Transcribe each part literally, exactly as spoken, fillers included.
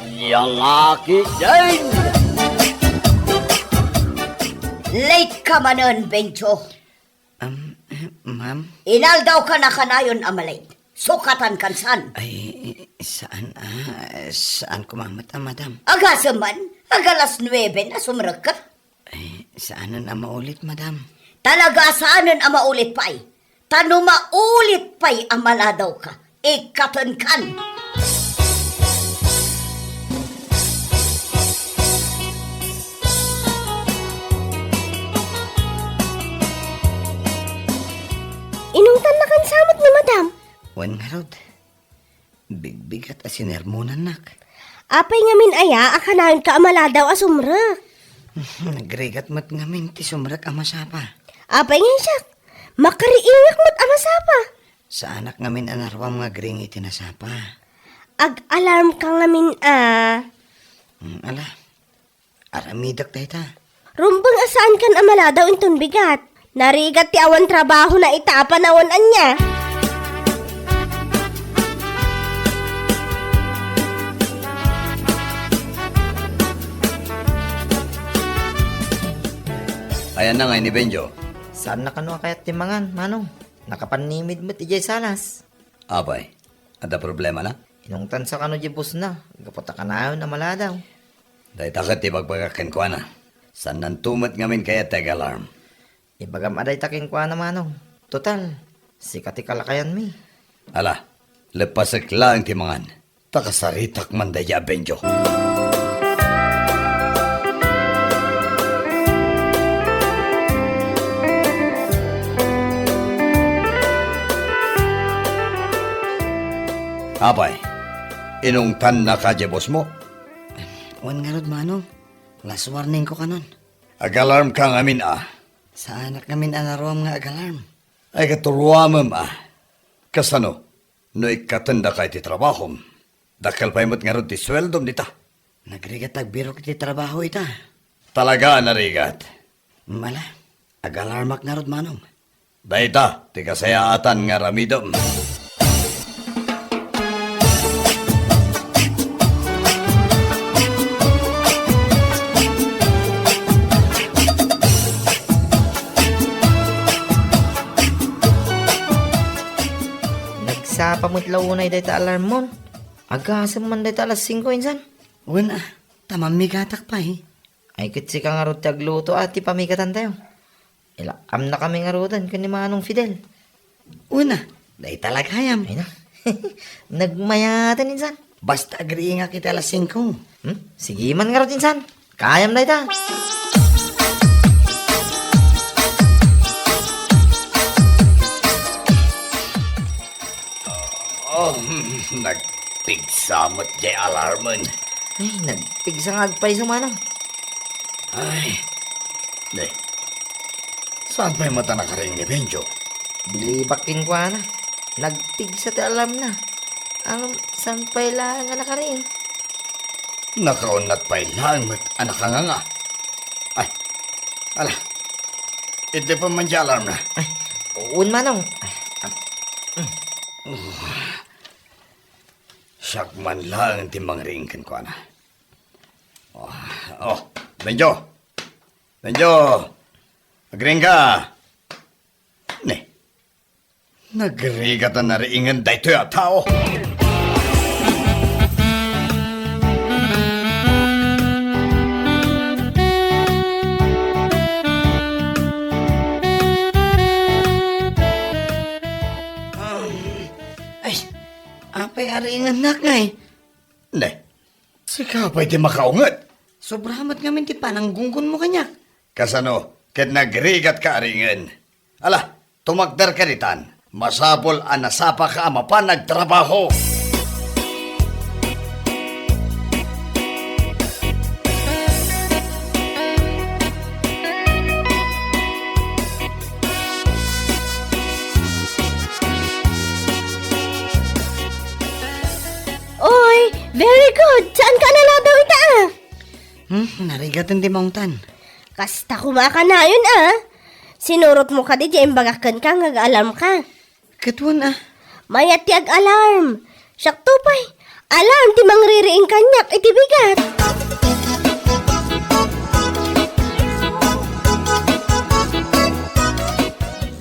Yangaki din! Late ka manen, Bencho. Um, ma'am? Inaldaw ka na kanayon a malate. Sukatan kan saan? Ay, saan, ah, saan ko mamat, ah, madam? Agasem man, agalas nuebe na sumrekka. Ay, saanen a maulit, madam. Talaga saanen a maulit pay. Ta no maulit pay a maladaw ka, ikkaten kan. Inungtan na kan samot ni madam. Wen ngarud. Bigbigat a sinermonannak. Apay ngamin aya a kanayonka a maladaw a sumrek? Nagrigat met ngamin ti sumrek a masapa. Apay ngay siak? Makariingak met a masapa. Saanak ngamin a naruam nga agring iti nasapa. Ag-alarm ka ngamin a. Hmm, ala, aramidek dayta. Rumbeng a saankan a maladaw inton bigat. Narigat ti awan trabahona ita a panawen ania. Ayan na nga ni Benjo. Saan na kano a kayat ti mangan, Manong? Nakapannimid met idiay salas. Apay, adda problemana? Inungtansa kano diay bossna, gapu ta kanayon a maladaw. Dayta ket ti ibagbagak kenkuana. Saannanto met ngamin kayat ti ag-alarm. Ibagam a dayta kenkuana, Manong. Total, sika ti kalakayanmi. Ala, leppasek laeng ti mangan. Ta kasaritak man daydiay a Benjo. Apay, inungtannaka diay bossmo? Wen ngarud, Manong. Last warningko kanon. Ag-alarmka ngamin a. Saanak ngamin a naruam nga ag-alarm. Ay, ket ruamem a. Kasano? No ikkatendaka iti trabahom, dakkel pay met ngarud ti sueldom dita. Nagrigat agbirok iti trabaho ita. Talaga a narigat. Mala, ag-alarmak ngarud, Manong. Dayta ti kasayaatan nga aramidem. Nagsapa met la unay dayta alarmmon. Agasem man dayta alas singko insan. Wen a, ta mammigatak pay. Ay, ket sika ngarud ti agluto a ti pamigatantayo. Ila-amnakami ngaruden ken ni Manong Fidel. Wen a, dayta la gayam. Ay na. Nagmayaten insan. Basta agriingak iti alas singko. Hmm? Sige man ngarud insan. Kayam dayta. Oh, nagpigsa met diay alarmen. Ay, nagpigsa nga agpayso, Manong. Ay, ne. Saan pay met a nakariing ni Benjo? Bilibak kenkuana. Nagpigsa ti alarmna. Ngem saan pay laeng a nakariing? Nakaunnat pay laeng met a nakanganga. Ay, ala. Iddepen man diay alarmna. Ay, wen, Manong. Ay, ah, mm. Siak man laeng ti mangriing kenkuana. Oh, oh, Benjo. Benjo. Agriingka. Ne. Nagrigat a nariingen daytoy a tao. Ay, apay a riingennak ngay? Ne, sika pay ti makaunget. Sobra met ngamin ti pananggunggonmo kaniak. Kasano? Ket nagrigatka a riingen. Ala, tumakderka ditan. Masapul a nasapaka a mapan agtrabaho. Oy, very good. Saanka a naladaw ita, ah? Hmm, narigaten ti maungtan. Kasta koma a kanayon, ah. Sinurotmo kadi diay imbagak kenka nga ag-alarmka. Ket wen, ah. Mayat ti ag-alarm. Siakto pay. Alam ti mangririing kaniak iti bigat.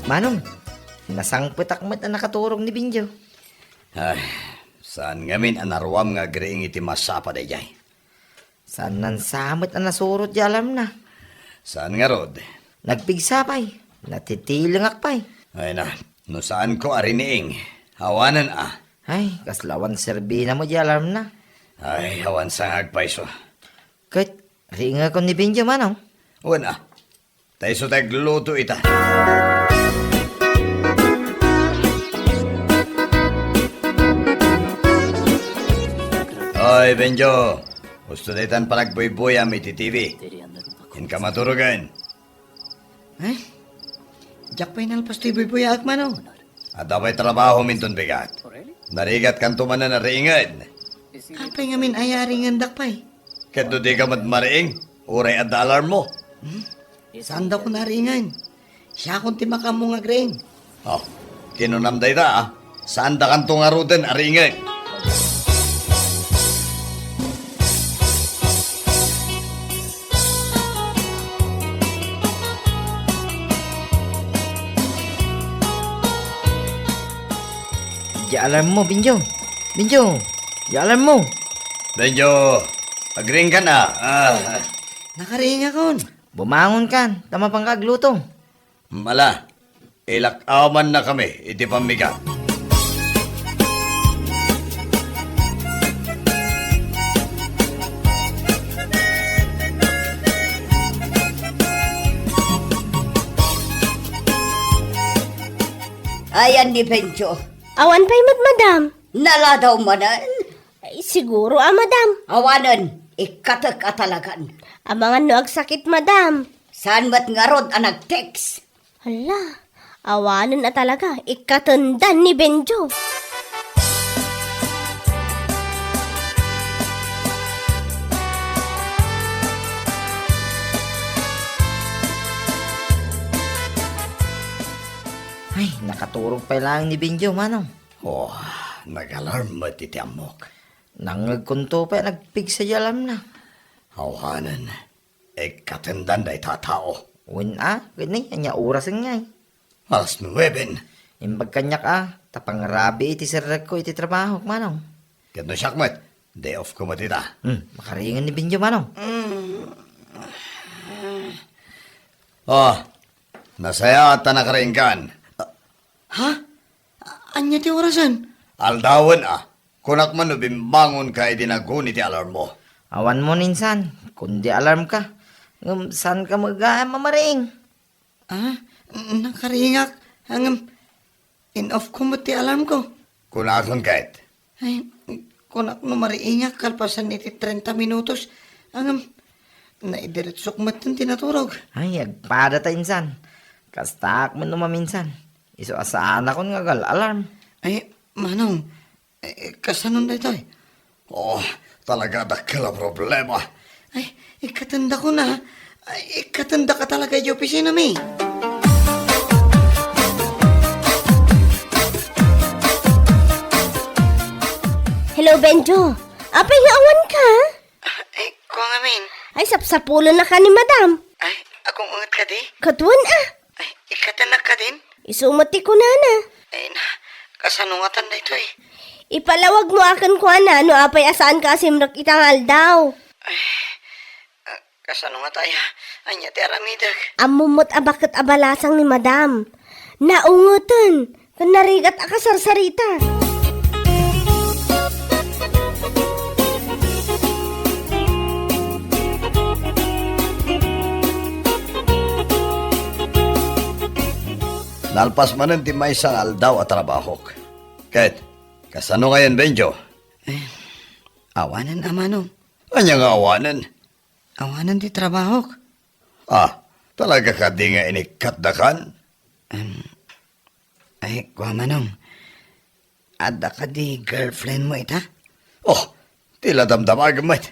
Manong, nasangpetak met a nakaturog ni Benjo. Ay, saan ngamin a naruam nga agriing iti masapa daydiay? Saan nansa met a nasurot di alarmna? Saan ngarud? Nagpigsa pay. Natitilingak pay. Ay na, no saanko a riniing, awanen a. Ay, kasla awan serbina mo di alarmna. Ay, awan sangag pay isu. Ket, riingekon ni Benjo, manong? Wen a, ta isu ti agluto ita. Ay, Benjo, husto daytan panagbuybuyam iti T V. Inka maturogen. Eh? Diak pay nalpas ti buybuyaak, manong. Adda pay trabahom inton bigat. Narigatkanto manen a riingen. Apay ngamin aya a riingendak pay? Ket no dika met mariing, uray adda alarmmo. Hmm? Saandakon a riingen. Siakon ti makaammo nga agriing. Oh, kinunam dayta, a. Saandakanto ngaruden a riingen. Di alarmmo, Benjo. Benjo, di alarmmo. Benjo, agriingkan a. Ah. Nakariingakon. Bumangonkan, ta mapanka agluto. Mala, ilak-amannakami iti pammigat. Ayan ni Benjo. Awan pay met, madam. Naladaw manen? Ay, siguro a, madam. Awanen, ikkatek a talagan. Amangan no agsakit, madam. Saan met ngarud a nag-text? Hala, awanen a talaga, ikkatendan ni Benjo. Ay, nakaturog pay laeng ni Benjo, manong. Oh, nag-alarm met iti ammok. Nangngegkonto pay a nagpigsa ti alarmna. Awanen, ikkatendan dayta a tao. Wen a, ket ni, ania orasen ngay? Alas nueben. Imbag kaniak a, ta pangrabii ti serrekko iti trabahok, manong. Ket no siak met, day off ko met ita. Hmm, makariingen ni Benjo, manong. Mm. Ah, nasayaat ta nakariingkan. Ha? Ania ti orasen? Aldawen a. Kunak man no bimbangonka idi naguni ti alarmmo. Awan mo insan, kundi alarmka. Ngem saanka met gayam a mariing? Ah, nakariingak. Ngem, in-off ko met ti alarm ko. Kunakon ket. Ay, kunak no mariingak kalpasan iti trenta minutos. Ngem, naidiretsok met ti naturog. Ay, agpadata insan. Kastaak met no maminsan. Isu a saanakon nga agal-alarm. Ay, manong, eh, kasanon daytoy? Oh, talaga dakkel a problema. Ay, ikkatendakon a. Ay, ikkatendak a talaga idiay opisinami. Hello, Benjo. Apay nga awanka? Ay, kua ngamin. Ay, sapsapulennaka ni madam. Ay, agunget kadi? Ket wen a. Ay, ikkatennak kadin? Isu met ti kunana. Ay na, kasano ngatan daytoy? Ipalawag mo a kenkuana no apay a saanka a simrek ita nga aldaw. Ay, ah, kasano ngata aya? Ania ti aramidek? Ammom met a baket a balasang ni madam. Naungeten. Ken narigat a kasarsarita. Nalpas manen ti maysa nga aldaw a trabahok. Ket, kasano ngayen, Benjo? Eh, awanen, a manong. Ania nga awanen? Awanen ti trabahok. Ah, talaga kadi nga inikkatdakan? Em, ay, kua manong, adda kadi girlfriend mo ita? Oh, ti la damdamagem met.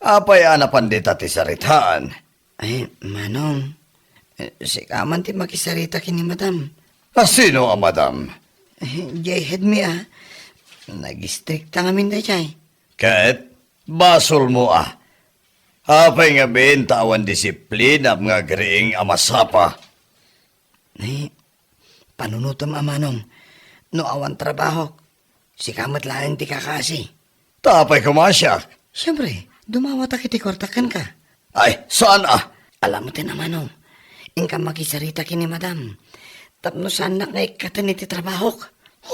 Apay a napan dita ti saritaan? Ay, manong, eh, sika man ti makisarita ken ni madam. A sino a madam? Eh, jay head mi a. Nagistrikta ngamin dayjay. Ket basolmo a. Apay ngamin ta awan disiplinam nga agriing a masapa? Ni, panunotem a manong, no awan trabahok, sika met laeng ti kakaasi. Ta apay koma siak? Siempre, dumawatak iti kuartak kenka. Ay, saan a? Alam mo ti namanong, inka makisarita ken ni madam. Tapno saannak nga ikkaten iti trabahok.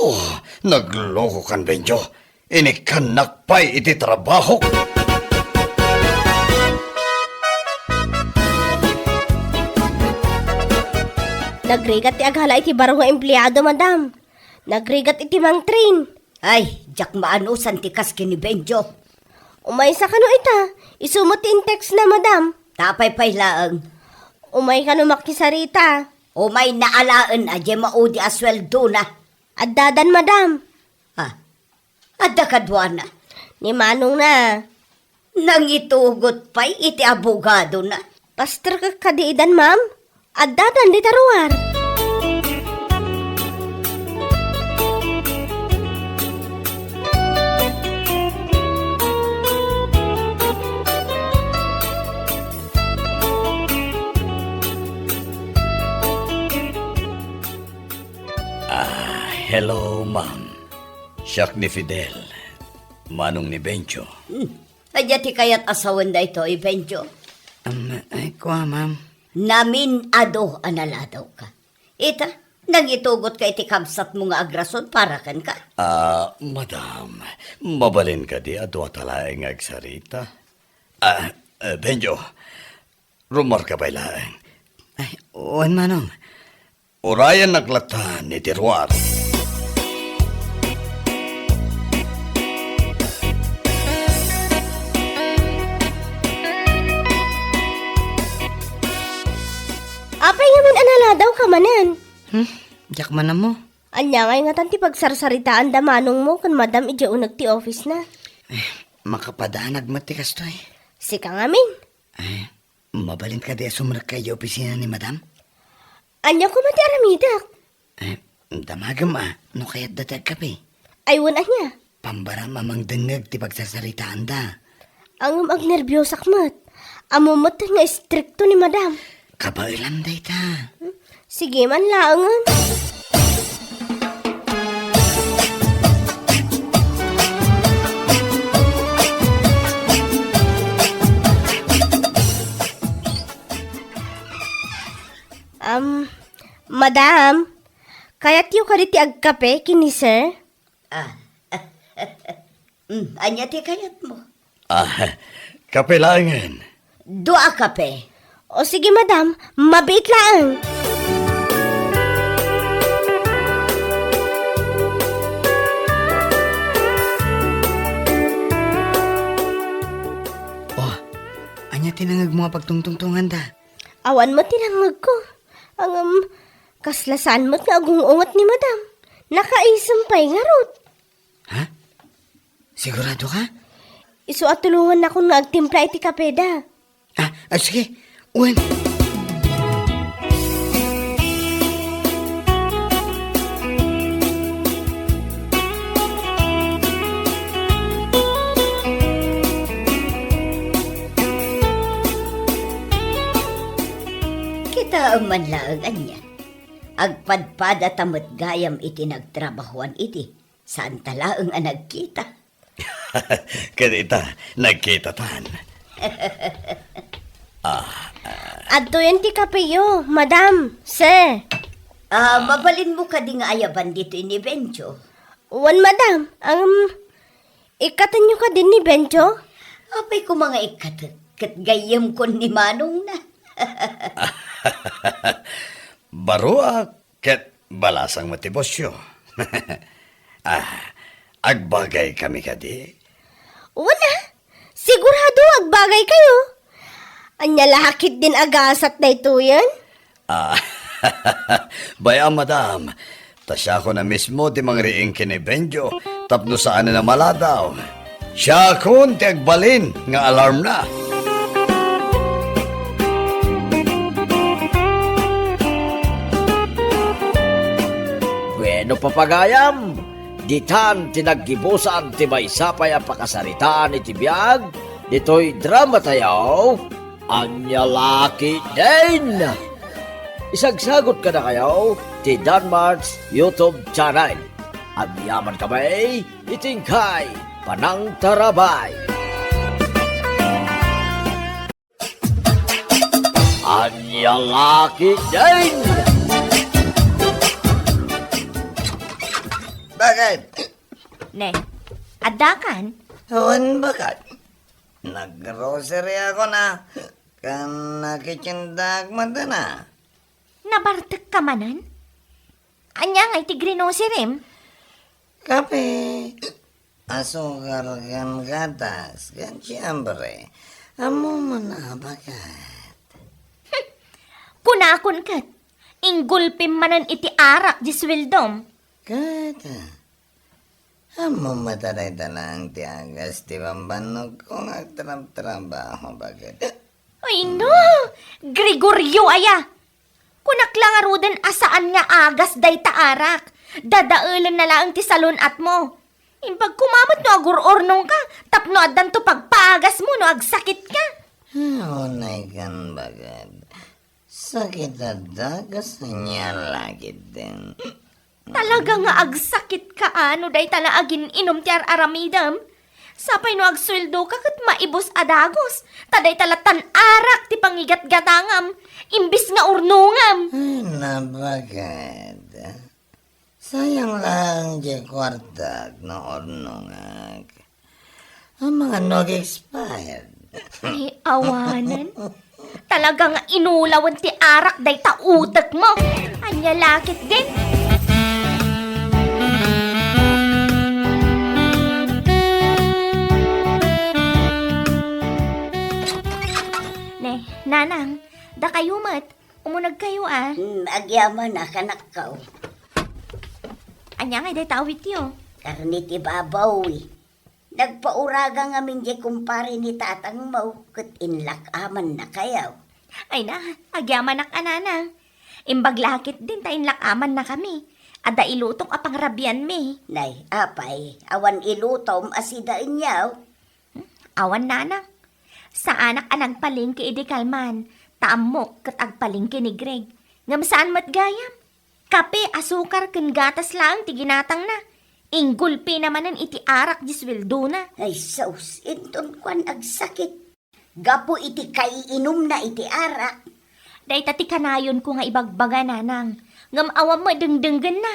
Oh, naglokokan, Benjo. Inikkannak pay iti trabahok. Nagrigat ti agala iti baro nga empleado, madam. Nagrigat iti mangtrain. Ay, diak maanusan ti kas ken ni Benjo. Umaysa kano ita? Isu met ti in-text na, madam. Ta apay pay laeng? Umay kano makisarita. Umayna alaen a diay maudi a sueldona. Addadan, madam. Ah, adda kaduana? Ni manongna. Nangitugot pay iti abogadona. Pastor ka kadi idan, ma'am? Addadan dita ruar. Ah, hello, ma'am. Siak ni Fidel, manong ni Benjo. Hmm. Ania ti kayat a sawen daytoy, Benjo? Am, ay, kua, ma'am. Namin-ado a naladawka. Ita, nangitugotka iti kabsatmo nga agrason para kenka. Ah, madam, mabalin kadi a duata laeng nga agsarita? Ah, eh, Benjo, rumarka pay laeng. Ay, wen, manong. Urayannak latta iti ruar. Apay ngamin a naladawka manen? Hmm? Diak man ammo. Ania ngay ngatan ti pagsarsaritaanda manongmo ken madam idiay uneg ti office na? Eh, makapadanag met ti kastoy. Sika ngamin? Eh, mabalin kadi a sumrekka idiay opisina ni madam? Ania koma ti aramidek? Eh, damagem a, no kayatda ti agkape. Ay, wen ania? Pambaram a mangdengngeg ti pagsarsaritaanda. Ngem agnerbiosak met. Ammom met nga istrikto ni madam. Kabaelam dayta. Hmm? Sige man laengen. Am, madam, kayatyo kadi ti agkape ken ni sir? Ah. Mm, ania ti kayatmo? Ah, kape laengen. Dua a kape. O sige, madam, mabiit laeng. Oh, ania ti nangngegmo a pagtungtungtonganda? Awan met ti nangngegko. Ngem, kasla saan met nga agung-unget ni madam. Nakaisem pay ngarud. Ha? Sigurado ka? Isu a tulongannakon nga agtimpla iti kapeda. Ah, ah, sige. Wen. Kitaem man laeng ania. Agpadpadata met gayam iti nagtrabahoan idi. Saanta laeng a nagkita. Ket ita, nagkitatan. Ah, ah. Adtoyen ti kapeyo, madam, sir. Ah, mabalinmo kadi nga ayaban ditoy ni Benjo? Wen, madam. Am, ikkatenyo kadi ni Benjo? Apay koma nga ikkatek, ket gayyemkon ni manongna. Baruak. Ket balasang met ti bosyo. Ah, agbagaykami kadi? Wen a, sigurado agbagaykayo. Ania la ketdin a gasat daytoyen? Ah, bay-am, madam. Ta siakon a mismo ti mangriing ken ni Benjo tapno saanen a maladaw. Siakon ti agbalin nga alarmna. Bueno, papagayam, Ditan ti naggibusan ti maysa pay a pakasaritaan iti biag ditoy dramatayo, Ania La Ketdin. Isagsagut kadakayo ti Danmart's YouTube channel. Agyamankami iti inkay panangtarabay. Ania La Ketdin! Bakit? Ne, addakan? Wen, bakit? Nag-grocery ako na. Kan nakitiendak met na. Nabartek ka manen? Ania ngay ti grinoserim? Kape, asukar, ken gatas, ken siyempre, ammom a baket. Kunakon ket, inggulpim manen iti arak di sueldom. Ket, ammom met a dayta laeng ti agas ti bambannogko nga agtrabtrabaho, baket. Ay, no! Gregorio, aya! Kunak la ngaruden a saan nga agas dayta arak. Dadaelen na laeng ti salun-atmo. Imbag koma met no agur-urnongka tapno addanto pagpaagasmo no agsakitka. Ah, unay kan bagad. Sakit adda kas ania la ketdin. Talaga nga agsakitka a no dayta la agin-inum ti ar-aramidem. Sapay no agsueldoka ket maibus a dagus, ta dayta la tan-arak ti pangigatgatangam, imbis nga urnongam. Ay, nabaket. Sayang laeng ti kuartak no urnongak. Amangan no ag-expired. Ay, awanen. Talaga nga inulawen ti arak dayta utekmo. Ania la ketdin? Ne, nanang, dakayo met, umunegkayo a. Hmm, agyaman a, kanakkaw. Ania ngay dayta awityo? Karne ti baboy. Nagpauraga ngamin diay kumpare ni tatangmo, ket inlak-amannakayo. Ay na, agyamanak a nanang. Imbag la ketdin ta inlak-amannakami. Adda ilutok a pangrabianmi. Nay, apay, awan ilutom a sidaenyo? Hmm, awan nanang. Saanak a nagpalengke idi kalman, ta ammok ket agpalengke ni Greg. Ngem saan met gayam. Kape, asukar, ken gatas laeng ti ginatangna. Inggulpina manen iti arak di sueldona. Ay, sus, inton kuan agsakit. Gapu iti kaiinumna iti arak. Dayta ti kanayonko nga ibagbaga, nanang. Ngem awan met dengdenggenna.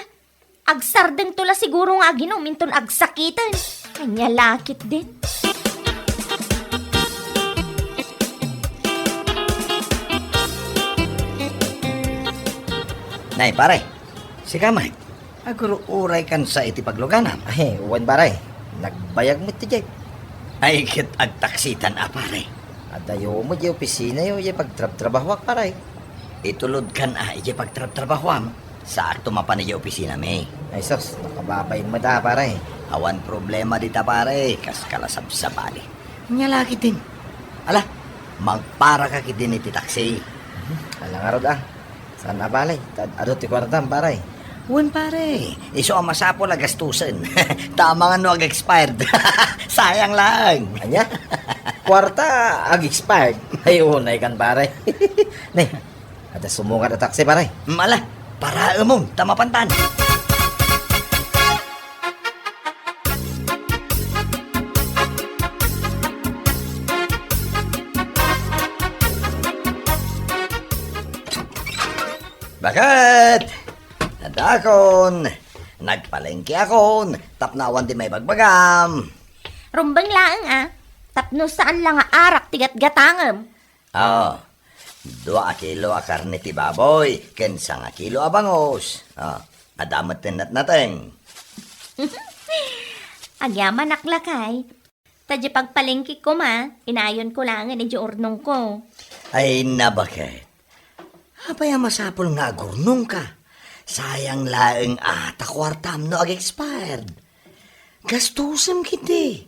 Agsardengto la siguro nga aginum inton agsakiten. Ania la ketdin? Nay, pare, sika met, agur-uraykan sa iti pagluganam? Ay, wen, pare. Nagbayag met ti jeep. Ay, ket agtaksitan a, pare. Adayo met diay opisinayo, diay pagtrabtrabahoak, pare. Itulodkan a idiay pagtrabtrabahoam. Saakto mapan idiay opisinami. Ay, sus, nakababain met a, pare. Awan problema dita, pare. Kaskala sabsabali. Ania la ketdin? Ala, mangparaka ketdin iti taksi. Mhm. Ala ngarud a. Saan a, pare? Ta adu ti kuartam, pare. Wen, pare. Isu a masapul a gastusen. Ta amangan no ag-expired. Sayang laeng. Ania? Kuarta ag-expired? Ay, unay kan, pare. Ne, adda sumungad a taksi, pare. Mala, paraemon, ta mapantan. Baket? Adakon. Nagpalengke akon, tapno awan ti maibagbagam. Rumbeng laeng a, tapno saan la nga arak ti gatgatangem. Ah, dua a kilo a karne ti baboy, ken sanga kilo a bangus. Ah, adda met ti natnateng. Agyamanak lakay. Ta diay pagpalengke koma, inayonko laengen idiay urnongko. Ay, nabaket. Apay a masapul nga agurnongka? Sayang laeng a ta kuartam no ag-expired. Gastusem ketdi.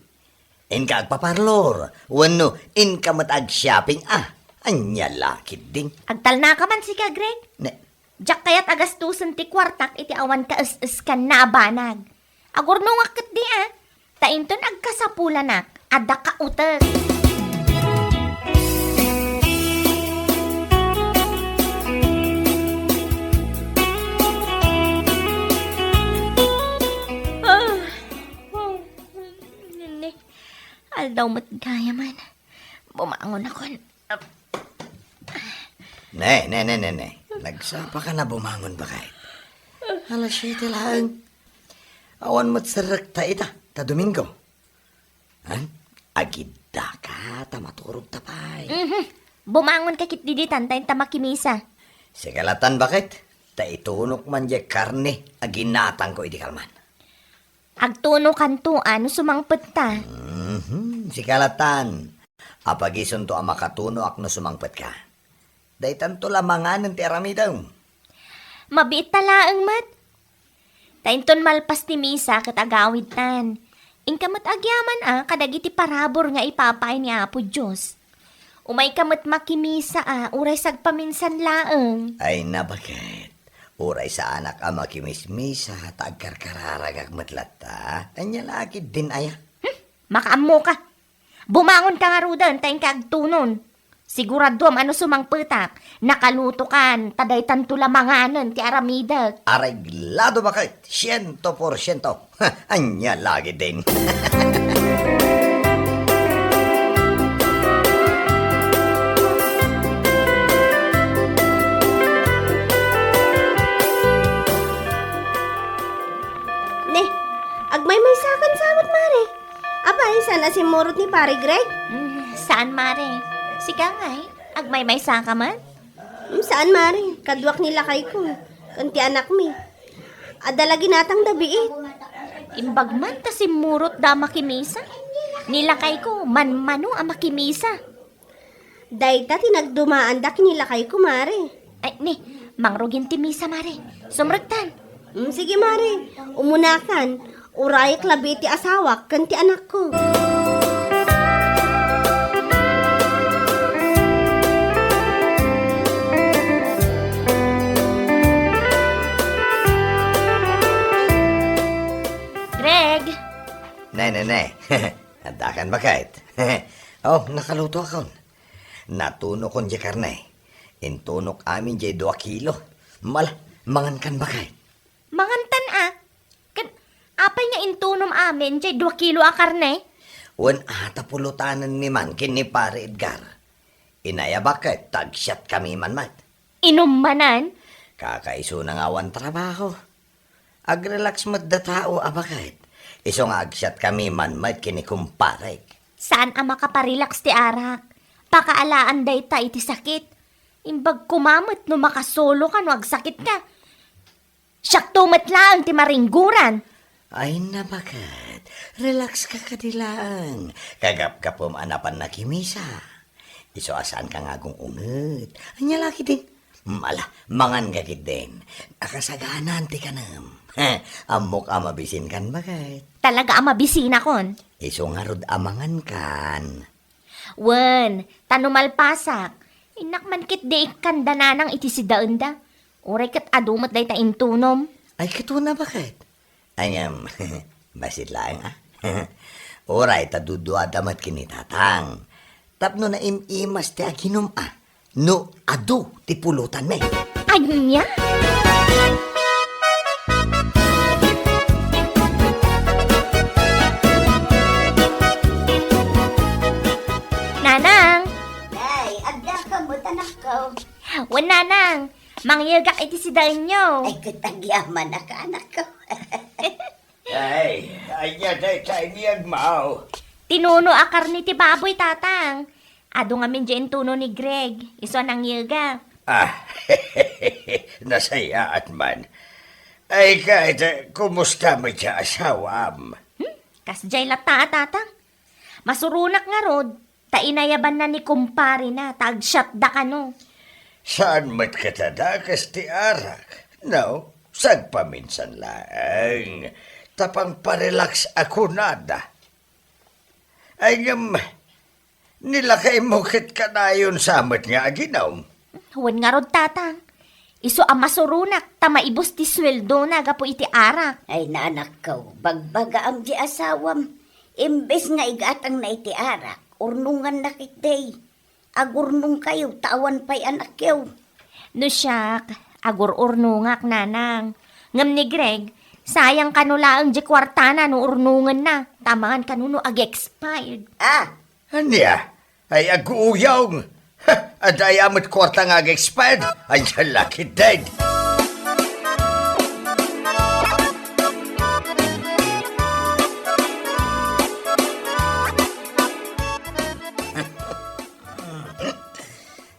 Inka agpaparlor, wenno inka met ag-shopping a. Ania la ketdin? Agtalnaka man sika, Greg? Ne- Diak kayat a gastusen ti kuartak iti awan kaes-eskanna a banag. Agurnongak ketdi a. Ta inton agkasapulanak, adda kautek. Ah, oh, ne, aldaw met gayam. Bumangon akon. Ne, ne, ne, ne, ne. Nagsapaka na bumangon, baket? Alas siete laeng. Awan met serrekta ita, ta Domingo. Han? Agiddaka, ta maturogta pay. Mhm. Bumangonka ketdi ditan, ta inta makimisa. Sika latan, baket? Ta itunok man diay karne a ginatangko iti kalman. Agtunokanto a no sumangpetka. Mhm, sika latan. Apagisonto a makatunoak no sumangpetka. Daytanto la manganen ti aramidem. Mabiit ta laeng met. Ta inton malpas ti misa ket agawidtan. Inka met agyaman a kadagiti parabur nga ipapaay ni Apo Dios. Umayka met makimisa a, uray sagpaminsan laeng. Ay, nabaket. Uray saanak a makimismisa, ta agkarkararagak met latta. Ania la ketdin aya? Hmm, makaammoka. Bumangonka ngaruden, ta inka agtunon. Siguraduam a no sumangpetak, nakalutokan, ta daytanto la manganen ti aramidek. Areglado, baket, siento por siento. Ania la ketdin? Ne, agmaymaysakan sa met, Mare. Apay, saan a simmurot ni Pare Greg? Mm, saan, Mare. Sika ngay, agmaymaysaka met? Mm, saan, Mare. Kaduak ni lakayko ken ti anakmi. Adda la ginatangda biit. Imbag man ta simmurotda a makimisa. Ni lakayko, manmano a makimisa. Dayta ti nagdumaanda ken ni lakayko, Mare. Ay, ne, mangrugin ti misa, Mare. Sumrektan. Mm, sige, Mare. Umunakan. Urayek labi ti asawak ken ti anakko. Greg! Ne, ne, ne. Addakan, baket? Oh, nakalutoakon. Natunokon diay karne. Intunok amin diay dua kilo. Mala, mangankan, baket? Mangantan a. Ket apay nga intunom amin diay dua kilo a karne? Wen a ta pulotanenmi man ken ni Pare Edgar. Inayabak ket ta agsiatkami man met. Inummanan? Kakaisuna nga awan trabaho. Agrelax met da tao a baket. Isu nga agsiatkami man met ken ni kumparek. Saan a makaparelax ti arak? Pakaalaan dayta iti sakit. Imbag koma met no makasoloka no agsakitka. Siakto met laeng ti maringguran. Ay, nabaket. Relax ka kadi laeng. Kagapgapum a napan nakimisa. Isu a saanka nga agung-unget. Ania la ketdin? Mala, manganka ketdin. Nakasaganan ti kanem. Ammok a mabisinkan, baket. Talaga a mabisinakon. Isu ngarud a mangankan. Wen, ta no malpasak, innak man ketdi ikkan da nanang iti sidaenda. Uray ket adu met dayta intunom. Ay, ket una, baket? Ay ngem, bassit laeng, a? Uray ta duduada met ken ni Tatang. Tapno naim-imas ti aginum, a? No adu ti pulotanmi. Ania? Nanang! Nay, addaka met, anakko? Wen, Nanang. Mangyegak iti sidaenyo. Ay, ket agyamanak, anakko. Ay, ania dayta inayegmo? Tinuno a karne ti baboy, Tatang. Adu ngamin diay intuno ni Greg, isu a nangyegak. Ah, nasayaat man. Ay, ket, kumusta met ti asawam? Hmm? Kasdiay latta a, Tatang. Masuronak ngarud, ta inayabanna ni kumparena, ta agsiatda kano. Saan met ket a dakes ti arak, no? Sagpaminsan laeng, ta pangparelax a kunada. Ay, ngem, ni lakaymo ket kanayon sa met nga aginum? Wen ngarud, Tatang. Isu a masuronak ta maibus ti sueldona gapu iti arak. Ay, naanakko, bagbagaam di asawam. Imbes nga igatangna iti arak, urnonganna ketdi. Agurnongkayo ta awan pay anakyo. No siak, agur-urnongak, nanang. Ngem ni Greg, sayang kano laeng di kuartana no urnongenna, ta amangan kano no ag-expired. Ah! Ania? Ay, aguyong! Ha, adda aya met kuarta nga ag-expired? Ay, lalaki dead!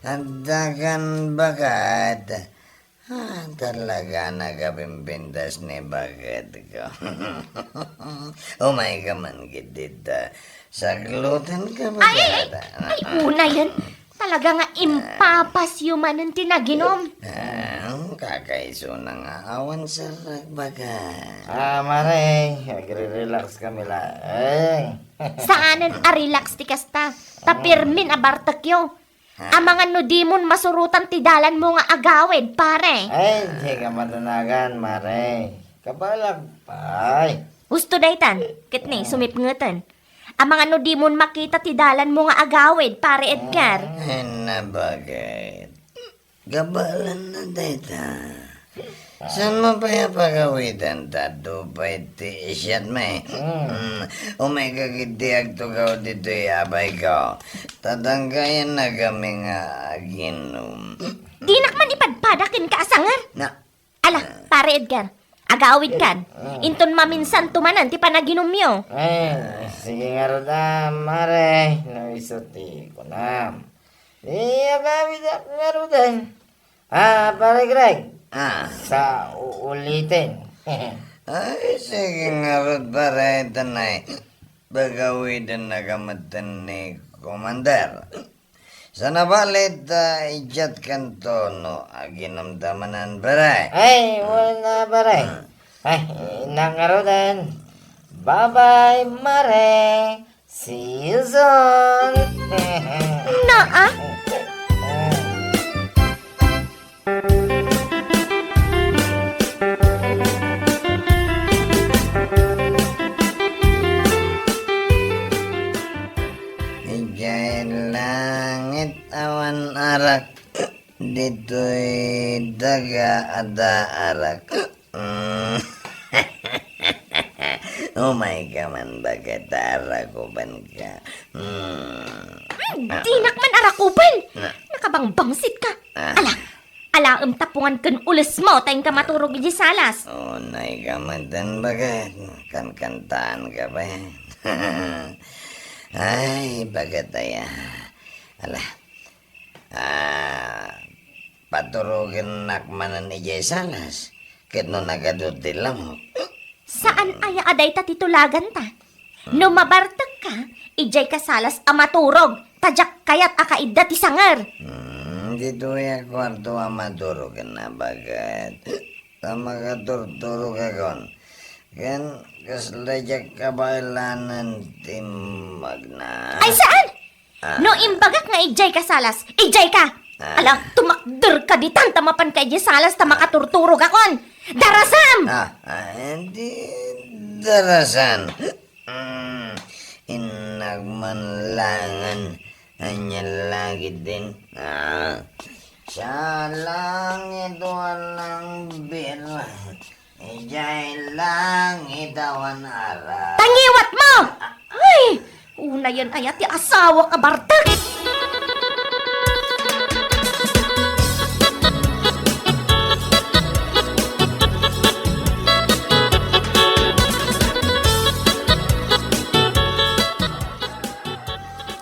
Adda kan baket. Ah, talaga nagapimpintas ni baket ko. Umay ka man gid dita. Saklutan ka ba, ay, ay, ay, ay, una yan. Talaga nga impapasyo manen ti naginom. Ah, kakaisuna nga awan sarag baga. Ah, mare, agre-relax kami la. Eh. Saanen a relax ti kasta. Ta pirmin a bartekyo. Amangan no dimon masurotan ti dalanmo nga agawid, pare. Ay, di ka madanagan, mare. Kabalak pay. Husto daytan, ket ni, sumipngeten. Amangan no dimon makita ti dalanmo nga agawid, pare Edgar. Ay, nabagay. Gabalan na dayta. Saan mo pay a pagawidan ta adu pay ti siatmi? Mm. Mm, umay ka ketdi agtugaw ditoy abay ko. Tatangkayan na kami nga aginom. Dinak man ipadpada kenka a sanger? Na. Ala, pare Edgar, agawid kan. Mm. Inton maminsan tumanan ti panaginumyo. Eh, sige ngarud a, mare, no isu ti kunam. Di agawidak ngaruden. Ah, Pare Greg. Ah. Sa ulitin. Ay, sige ngarud, pare, tanay. Pagawidennaka metten ni Commander. Sana balit, ah, idiatkanto no aginomta manen, pare. Ay, wala, pare. Ah. Ay, nangaruden. Bye-bye, mare. See you soon! Naa? Idiay langit awan arak, ditoy daga adda arak. Mm. Umay ka man baket ta arakupanka. Mm. Ay, dinak man arakupan! Na- Nakabangbangsit ka. Ah. Ala, alaem tapungan ken ulesmo ta inka maturog idiay salas. Unay ka metten baket. Kankantaan ka pa. Ay, baket aya. Ala, Ah, paturogennak manen idiay salas, ket no nagadu ti lamok. Saan aya a dayta ti tulaganta? No mabartekka, idiay ka salas a maturog, ta diak kayat a kaidda ti sanger. Hmm, ditoy a kuarto a maturogen a baket. Ta makaturturogakon. Ken kasla diak kabaelanen ti magna. Ay, saan? Ah. No imbagak nga idiay ka salas, idiay ka! Ah. Ala, tumakder ka ditan ta mapan ka idiay salas ta makaturturogakon! Darasam! Ah, ah, di darasan. Mm, innak man langen. Ania langit din. Ah. Sa langit walang bira. Idiay langit awan arak. Tangiwat mo! Ay! Unayen aya ti asawak a bartek!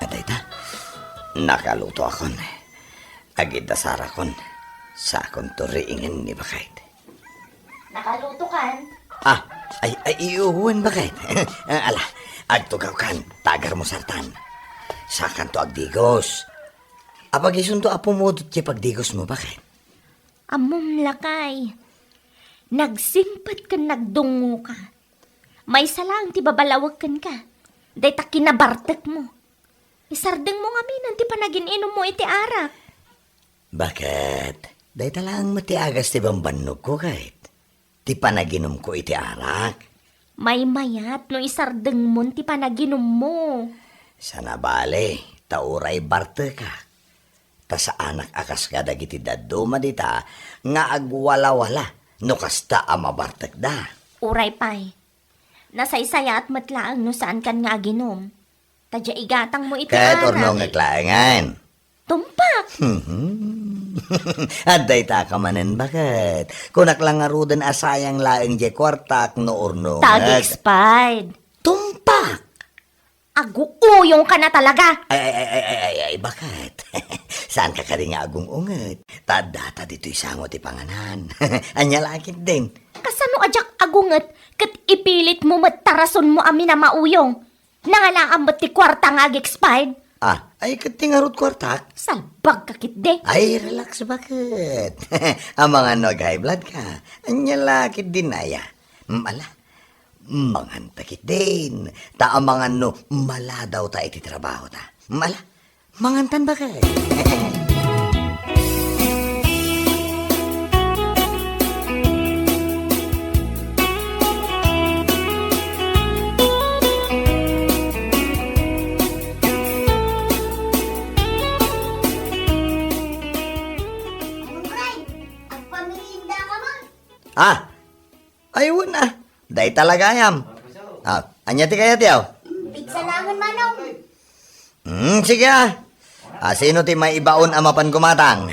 Adayta, nakalutoakon. Agidasarakon. Sakonto riingen ni baket. Nakaluto kan? Ah, ay, ay, iyo, wen baket. Ah, ala, agtugawkan, ta agarmusartan. Sakanto agdigos. Apag isunto a pumudot ti pagdigosmo, baket? Ammom, lakay. Nagsimpet ken nagdungngoka. Maysa laeng ti babalawek kenka. Dayta kinabartekmo. Isardengmo ngamin ti panagin-inummo iti arak. Baket? Dayta laeng met ti agas ti bambannogko ket ti panaginumko iti arak. Maymayat no isardengmon ti panaginummo. Sana bale, ta uray bartekak. Ta saanak a kas kadagiti dadduma dita nga agwalawala no kasta a mabartekda. Uray pay, nasaysayaat met laeng no saankan nga aginum. Ta dia igatangmo iti Ket arak. Urnongek laengen. Tumpak! Adda ita ka manen, baket. Kunak lang ngaruden a sayang laeng diay kuartak no urnongek. Ta ag-expired. Tumpak! Aguuyongka na talaga! Ay, ay, ay, ay, ay, ay, ay, baket? Saanka kadi nga agung-unget? Ta addata ditoy sango ti panganan. Ania la ketdin? Kasano a diak agunget ket ipilitmo met ta rasonmo a minamauyong? Nangalaam met ti kuarta nga ag-expired? Ah, ay, ket ti ngarud kuartak? Salbagka ketdi. Ay, relax, baket? Amangan no ag-high blood ka. Ania la ketdin aya? Mm, ala, manganta ketdin. Ta amangan no maladawta iti trabahota. Mm, ala, mangantan, baket? Manong Ray, agpamerienda ka man? Ah, ay, wen a. Dayta la gayam. Ah, ania ti kayatyo? Pizza laengen, Manong. Hmm, sige, ah. Ah, sino ti maibaon a mapan gumatang?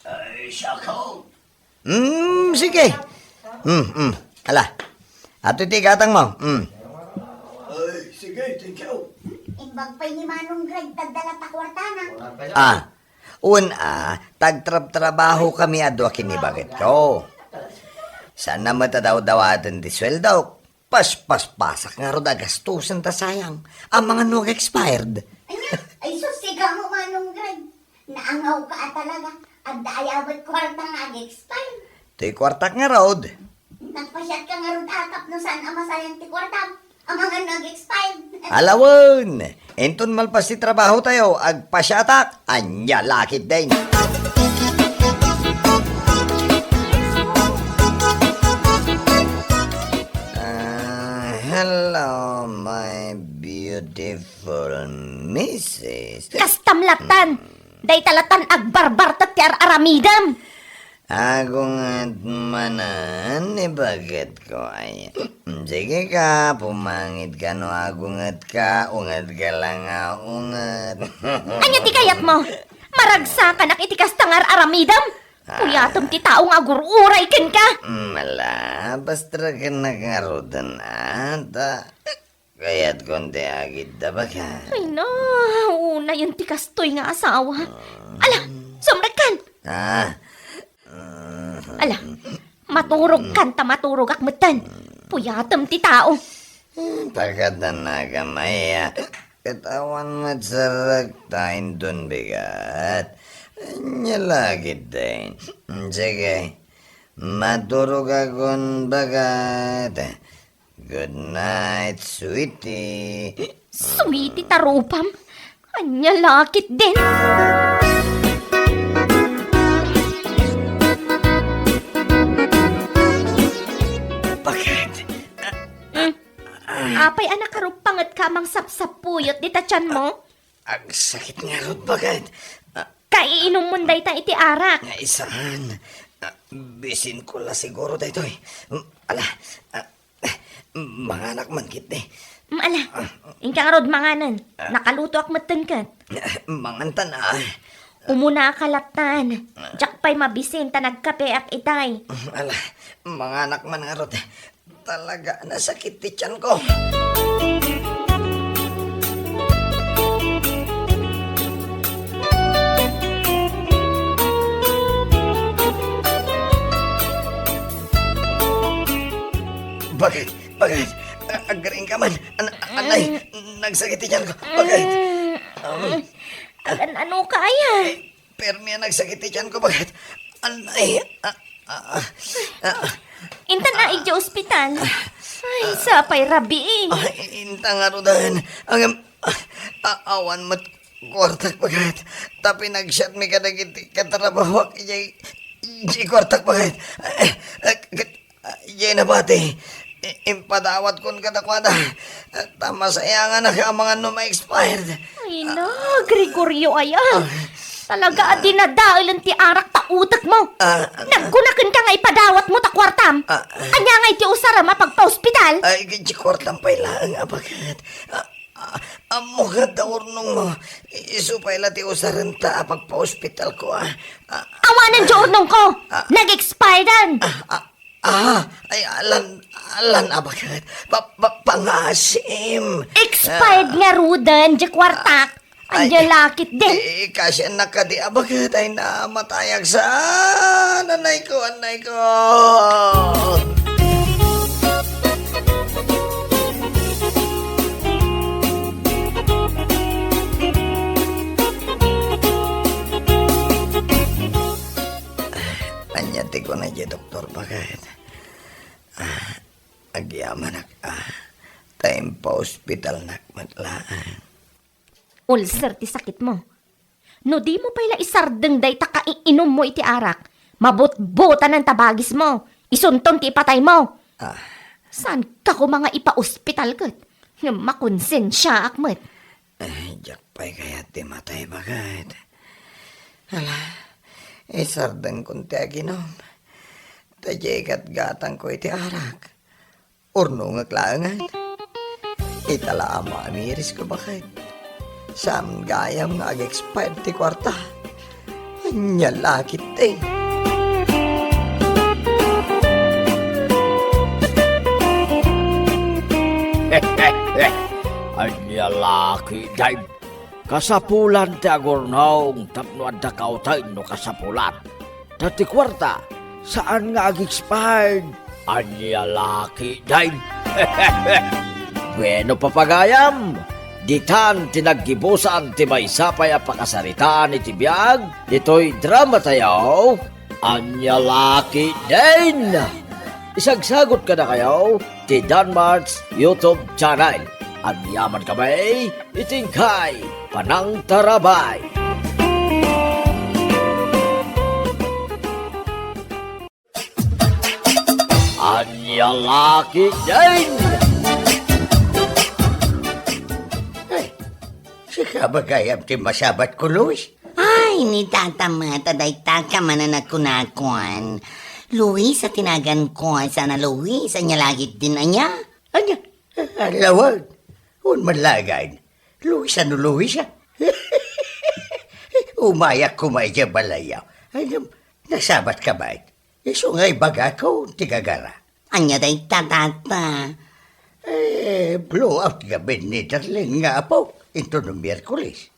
Ay, siak. Hmm, sige. Hmm, hmm. Ala. Ato ti igatangmo. Hmm. Ay, sige, thank you. Imbag pay ni Manong Greg, tagdala ta kuartana. Ah, wen a, tagtrabtrabahokami a dua ken ni baketko. Saanna met a dawdawaten ti sueldok. Paspaspasak ngarud a gastusen ta sayang. Amangan no ag-expired. Ania? Ay, sus, sigamo, Manong Greg. Naangawka a talaga. Adda aya met kuarta nga ag-expired? Ti kuartak ngarud. Nagpasiatka ngarud a tapno saan a masayang ti kuartam? Amangan no ag-expired. Ala wen! Inton malpas ti trabahotayo, agpasiatak. Ania la ketdin? Ah, hello, my beautiful missus. Kastam lattan! Dayta lattan agbarbartek ti ar-aramidem! Agunget manen ni baketko, ay. Sige ka, pumangit ka no agunget ka, unget ka lang nga unget. Ania ti kayatmo? Maragsakanak iti kasta nga ar-aramidem? Ah. Puyatem ti tao nga agur-uray kenka. Mm, ala, pastrakenak ngaruden, ata. Kayatkon ti agidda, baket. Ay, no, unayen ti kastoy nga asawa. Ala, sumrekkan! Ah. Ala, maturogkan ta maturogak metten. Puyatem ti tao. Pakadanaka, Maya. Ket awan met sarrekta inton bigat. Ania la ketdin? Sige, maturogakon, baket. Good night, sweetie. Sweetie ta rupam. Ania la ketdin? Baket? Hmm? Apay a nakaruppangetka a mangsapsapuyot dita tianmo? Agsakit ngarud, baket. Ah, kaiinummon dayta iti arak. Ay, saan. Ah, bisinko la siguro daytoy. Mm, ala, ah, manganak man ketdi. Mm, ala, inka ngarud manganen. Ah. Nakalutoak metten ket. Ah, mangantan, ah. Umunaka lattan. Diak pay mabisin ta nagkapeak itay. Mm, ala, manganak man ngarud. Talaga, nasakit ti tianko. Baket? Baket? A-, agriingka man. An-, anay, nagsakit ti tianko. Baket? Um, agan-ano ka aya? Permi a nagsakit ti tianko, baket? Anay, ah, ah, ah, ah. Intan a idiay ospital. Ay, sapay rabii. Ay, intan ngaruden. Ngem, ah, ah, awan met kuartak, baket. Ta pinagsiatmi kadagiti katrabahoak idiay Diay kuartak, baket. Eh, eh, ket, ah, diay nabati. I-, impadawatkon kadakuada. Ta masayanganak a mangan no ma-expired. Ay, na, Gregorio, aya. Ah. Talaga a dinadaelen ti arak ta utekmo. Ah. Nagkunakenka nga ipadawatmo ta kuartam. Ah. Ania nga iti usarem a pagpaospital? Ay, ket ti kuartam pay laeng a baket. Ah, Ah, ammok nga ta urnongmo. Isu pay la ti usarenta a pagpaospitalko, ah. Ah, Awanen ti urnongko! Ah. Nag-expiredan! Ah, ah, ah, ay, alan, alan a baket. Pa, pa, pangasim. Expired Ah. ngaruden, diay kuartak. Ay, Ania la ketdin? Eh, kasiannak kadi a baket ay namatayak sa nanay ko, anay ko. Ania ti kuna diay doktor, baket? Ah, agyamanak, ah, ta impaospitalnak met laeng. Ulcer ti sakitmo. No dimo pay la isardeng dayta kaiinummo iti arak, mabutbotanen ta bagismo, isunton ti ipataymo. Ah. Saanka koma nga ipaospital ket? Ngem makonsensiaak met. Eh, diak pay kayat ti matay, baket. Ala, isardengkon ti aginum. Ta diay gatgatangko iti arak. Urnongek laengen. Ita la a maamirisko, baket. Saan gayam nga ag-expired ti kuarta. Ania la ketdi? Ania la ketdin? Kasapulan ti agurnong tapno adda kauten no kasapulan. Ta ti kuarta, saan nga ag-expired. Ania la ketdin? Bueno, papagayam, ditan ti naggibusan ti maysa pay a pakasaritaan iti biag ditoy dramatayo. Ania la ketdin? Isagsagot kadakayo ti Danmart's YouTube channel. Agyamankami iti inkay panangtarabay. Ania la ketdin? Ay, sika ba gayam ti masabatko, Luis? Ay, ni Tata met, dayta ka man a nagkunakon. Luis a ti naganko, saan a Luis, ania la ketdin, ania? Ania? Alawan. Wen man laeng. Luis a no Luis a. Umayak koma idiay balayyo. Ay, ngem, nasabatka met? Isu nga ibagakon ti gagara. Ania dayta, Tata? Eh, blow out ngamin ni Darlene nga apo, inton Miyerkules.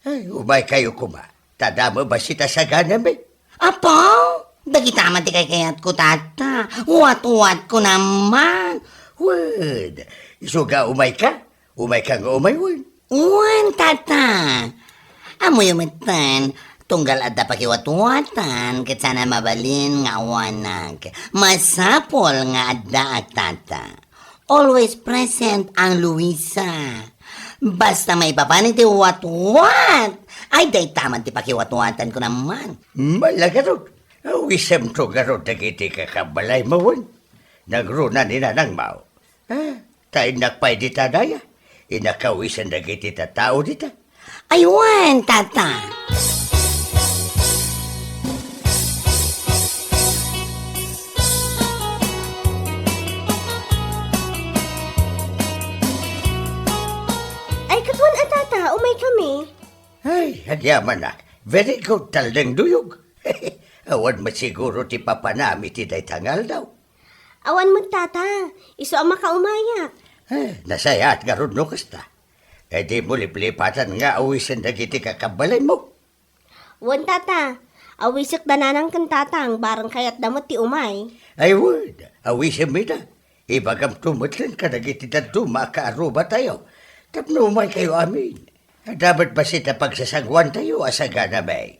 Ay, umaykayo koma. Ta adda met bassit a saganami. Apo, dagita met ti kaykayatko, Tata. Watwatko naman. Wen, isu nga umayka? Umayka nga umay wen? Wen, Tata. Ammoyo metten, tunggal adda pakiwatwatan, ket saan a mabalin nga awanak. Masapul nga addaak, Tata. Always present ang Luisa. Basta maipapan iti watwat, ay dayta met ti pakiwatwatanko naman. Mala garud, awisemto garud dagiti kakabbalaymo wen. Nagruna ni nanangmo. Ah, ta innak pay dita daya. Innak awisen dagiti tattao dita. Ay wen, Tata. Ay, ket wen a, Tata, umaykami. Ay, agyamanak. Very good, Taldeng Duyog. Awan met siguro ti papanam iti dayta nga aldaw. Awan met, Tata. Isu a makaumayak. Eh, nasayaat ngarud no kasta. Ay, dimo liplipatan nga awisen dagiti kakabbalaymo. Wen, Tata. Awisek da nanang ken tatang, bareng kayatda met ti umay. Ay, wen. Awisemmi da. Ibagamto metten kadagiti dadduma a kaarrubatayo tapno umaykayo amin. Adda met bassit a pagsasangoantayo a saganami.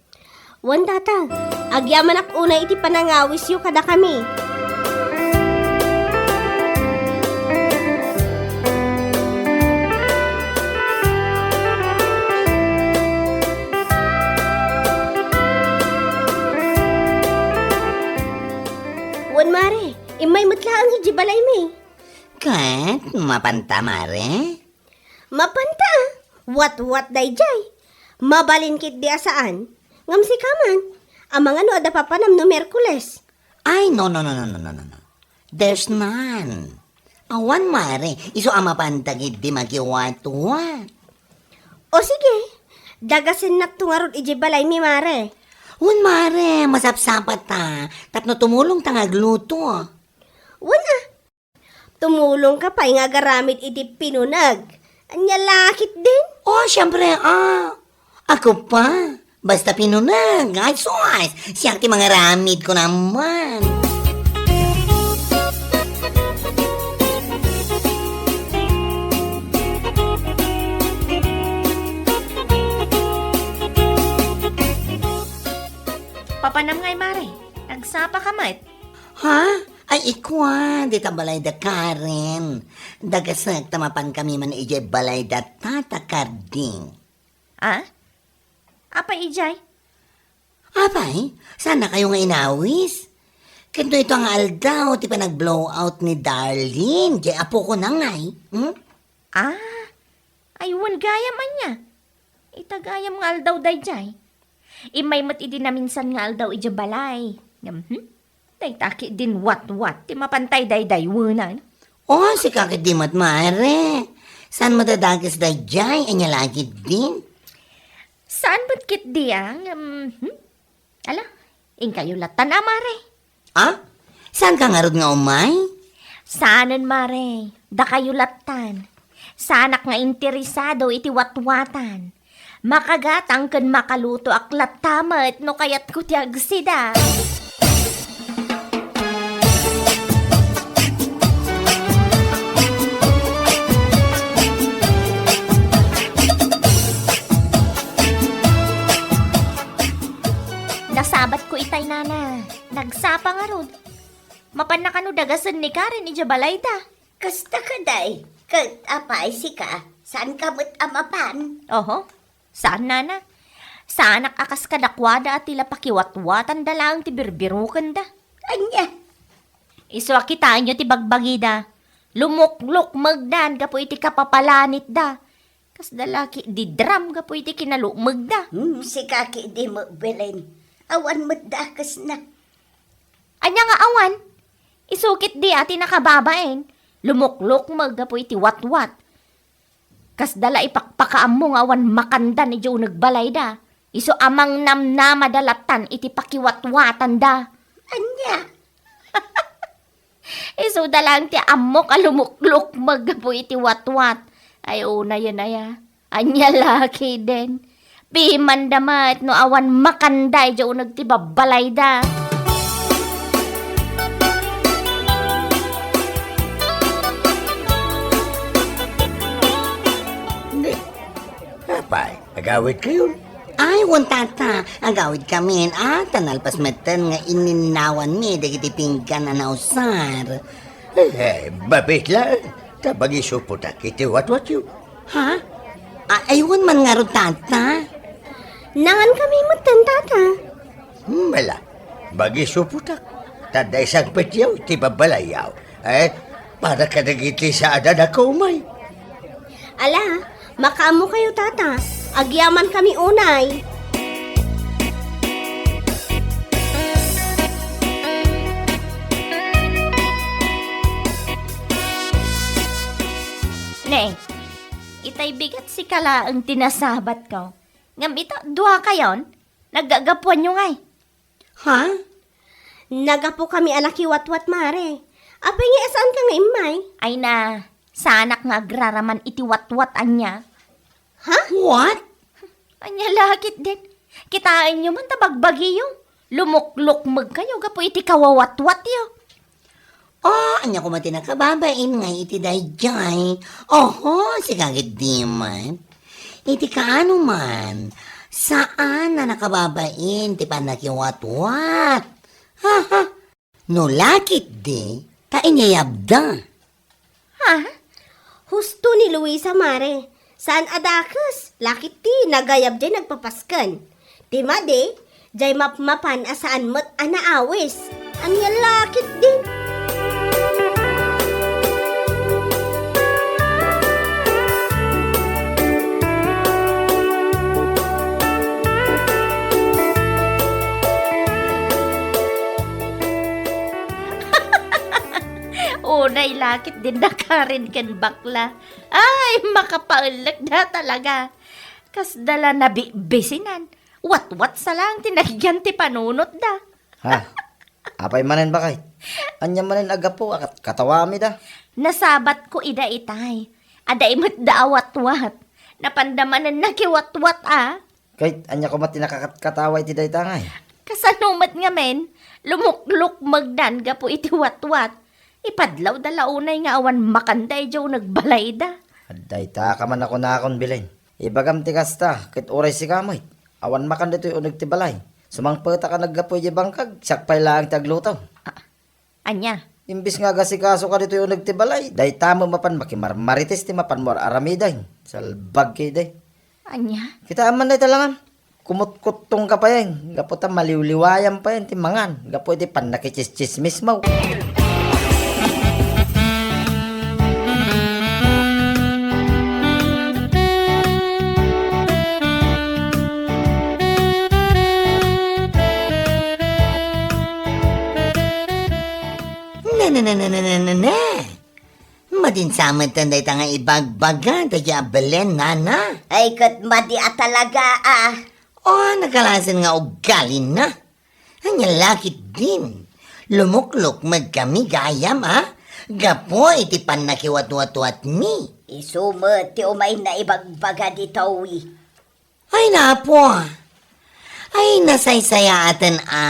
Wen, Tata, agyamanak unay iti panangawisyo kadakami. Ket, mapanta, mare? Mapanta, a. Watwat daydiay. Mabalin ketdi a saan. Ngem sika man, amangan no adda papanam no Miyerkules. Ay, no, no, no, no, no, no, no, no. There's none. Awan, mare. Isu a mapanta ketdi makiwatwat. O sige, dagasennakto ngarud idiay balaymi, mare. Wen, mare, masapsapata. Tapno tumulongta nga agluto. Wen, a. Tumulongka pay nga agaramid iti pinuneg. Ania la ketdin? Oh, siempre, a. Ako pa. Basta pinuneg, ay sus, siak ti mangaramid, kunam man. Papanam ngay, mare? Nagsapaka met? Ha? Ay, ikua, dita balayda Karen. Dagasek ta mapankami man idiay balayda Tata Karding. A? Apay idiay? Apay, saannakayo nga inawis? Ket no ita nga aldaw ti panag-blow out ni Darlene, diay apokon ngay, hmm? A? Ay, wen gayam ania. Ita gayam nga aldaw daydiay. Immay met idi naminsan nga aldaw idiay balay. Ngem, hmm? Dayta ketdin watwat ti mapanta daydaywenan. Oh, sika ketdi met, mare. Saan met a dakes daydiay? Ania la ketdin? Saan met ketdi, a? Ngem, hmm? Ala, inkayo lattan a, mare. A? Saanka ngarud nga umay? Saanen, mare. Dakayo lattan. Saanak nga interesado iti watwatan. Makagatang ken makalutoak latta met no kayatko ti agsida. Nasabatko itay, nana. Nagsapa ngarud. Mapanna kano dagasen ni Karen idiay balayda? Kasta kadi. Ket apay sika, saanka met a mapan? Oho. Saan, nana. Saanak a kas kadakuada a ti la pakiwatwatanda laeng ti birbirokenda. Ania? Isu a kitaenyo ti bagbagida. Lumuklukmegdan gapu iti kapapalanitda. Kasda la ketdi drum gapu iti kinalukmegda. Hmm, sika ketdi met, Belen. Awan met dakesna. Ania nga awan? Isu ketdi a ti nakababain. Lumuklukmeg gapu iti watwat. Kasda la ipakpakaammo nga awan makandan idiay uneg balayda. Isu a mangnamnamada lattan iti pakiwatwatanda. Ania? Isuda laeng ti ammok a lumuklukmeg gapu iti watwat. Ay, unayen aya. Ania la ketdin? Pimanda met no awan makanda idiay uneg ti babbalayda. Di, apay, agawidkayon? Ay, wen, tata, agawidkamin, a, ta nalpas metten nga inninnawanmi dagiti pinggan a nausar. Eh, babit la, ta bagisupotak iti watwatyo. Ha? A-, ay, wen man ngarud, tata. Nangankami metten, tata. Hmm, ala, bagisupotak. Ta adda isangpetyo iti babbalayyo. Eh, para kadagiti saan a nakaumay. Ala, makaammokayo, tata. Agyamankami unay. Ne, itay bigat sika laeng ti nasabatko. Ngem ita, duakayon, naggagapuanyo ngay. Ha? Nagapokami a nakiwatwat, mare. Apay nga saanka nga immay? Ay na, saanak nga agraraman iti watwat ania. Ha? What? Ania la ketdin? Kitaenyo man ta bagbagiyo. Lumuklukmegkayo gapu iti kawawatwatyo. Oh, ania koma ti nakababain ngay iti daydiay? Oho, sika ketdi met. Iti kaano man, saan a nakababain ti pannakiwatwat. Ha, ha. No la ketdi, ta inyayabda. Ha? Husto ni Luisa, mare. Saan a dakes, la ketdi nagayab diay nagpapasken. Ti madi, diay mapmapan a saan met a naawis. Ania la ketdin? Lakit din nakarin ken bakla. Ay, makapaellek da talaga. Kasda la nabibisinan. Watwat sa lang ti nagyan ti panunot da. Ha? Apay manen, baket? Ania manen a gapu a kat-, katawami da? Nasabat ko ida itay. Adda met da a watwat. Napanda manen nakiwatwat a. Ket ania koma ti nakakatkatawa iti dayta ngay? Kasano met ngamin, lumuklukmegdan gapu iti watwat. Ipadlawda la unay nga awan makanda idiay uneg balayda. Dayta ka man a kunakon, Belen. Ibagam ti kasta, ket uray sika met, awan makan ditoy uneg ti balay. Sumangpetak a naggapu idiay bangkag, siak pay laeng ti agluto. Ah, Ania? Imbes nga agasikasoka ditoy uneg ti balay, dayta met mapan makimarmarites ti mapanmo ar-aramiden. Salbag ketdi. Ania? Kitaem man dayta langam. Kumutkuttongka payen, gapu ta maliwliwayam payen ti mangan, gapu iti pannakitsistsismismo. Ne, ne, ne, ne, ne, ne, ne, ne. Madin sa met dayta nga ibagbaga daydiay a Belen, nana. Ay, ket madi a talaga, a. O, nagalasen nga ugalina. Ania la ketdin? Lumuklukmegkami gayam, a? Gapu iti pannakiwatwatwatmi. Isu met ti umay naibagbaga ditoy. Ay, napo. Ay, nasaysayaaten a,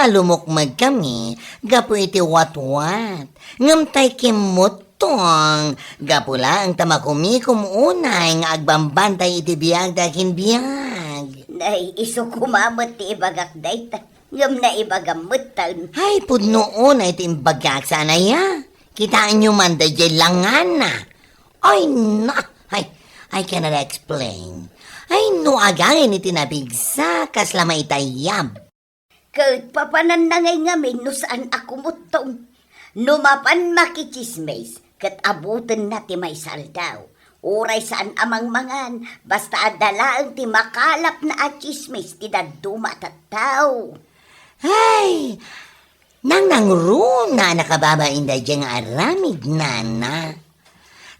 a lumukmegkami gapu iti watwat. Ngem tay kimmuttong, gapu laeng ta makumikom unay nga agbambantay iti biag ti akinbiag. Nay, isu koma met ti ibagak dayta. Ngem naibagam metten. Ay, pudno unay ti imbagak, saan aya? Kitaenyo man daydiay langana. Ay, na! Ay, I cannot explain. Ay, no agangin iti napigsa, kasla maitayyab. Ket papananna ngay ngamin no saan a kumuttong. No mapan makitsismis, ket abutenna ti maysa aldaw. Uray saan a mangmangan, basta adda laeng ti makalapna a tsismis ti dadduma a tattao. Ay! Nangnangruna a nakababain daydiay nga aramid, nana.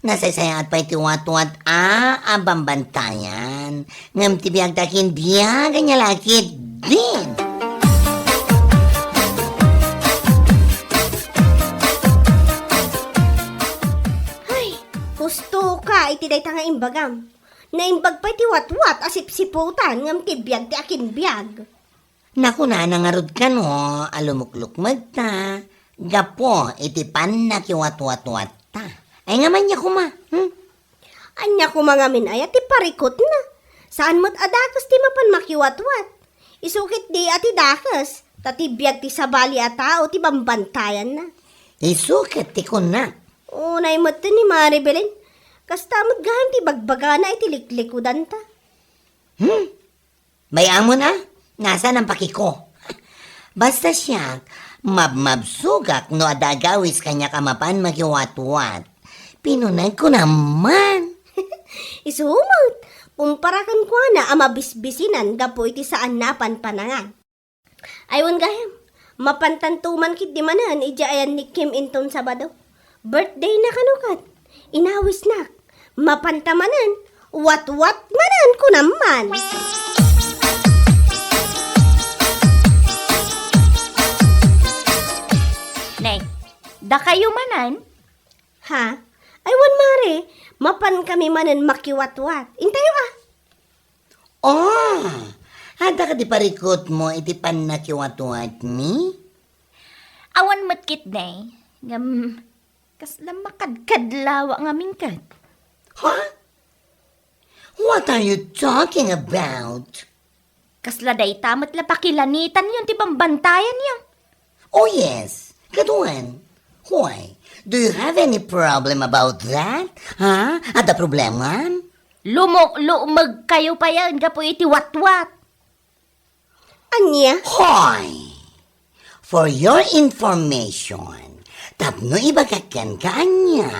Nasaysayaat pay ti watwat a, a bambantayan. Ngem ti biag ti akinbiag, ania la ketdin? Ay, husto ka iti dayta nga imbagam. Naimbag pay ti watwat a sipsiputan, ngem ti biag ti akinbiag. Nakunana ngarud kano a lumuklukmegta gapu iti pannakiwatwatwatta. Ay, ngem ania koma, hmm? Ania koma ngamin aya ti parikutna? Saan met a dakes ti mapan makiwatwat. Isu ketdi a ti dakes, ta ti biag ti sabali a tao ti bambantayanna. Isu ket ti kunak. Unay met ni Mari Belen, kasta met gayam ti bagbagana iti liklikudanta. Hmm? Bay-amon a, nasaan a pakiko? Basta siak, mabmabsogak no adda agawis kaniak a mapan makiwatwat. Pinunegko naman. Isu met, kumpara kenkuana a mabisbisinan gapu iti saanna a panpanangan. Ay, wen gayam, mapantanto man ketdi manen idiay ayan ni Kim inton Sabado. Birthday na kano ket. Inawisnak. Mapanta manen, watwat manen, kunam man. Nay, dakayo manen? Ha? Ay, wen, Mare, mapan kami manen makiwatwat. Intayo, a. Oh, adda kadi parikutmo iti pannakiwatwatmi? Awan met ketdi, ngem kasla makadkadlawa ngamin ket. Ha? What are you talking about? Kasla dayta met la pakilanitanyo ti bambantayanyo. Oh, yes. Kaduan. Why? Do you have any problem about that? Ha? Adda problemam? Lumukmegkayo payen gapu iti watwat. Ania? Hoy! For your information, tapno ibagak kenka ania,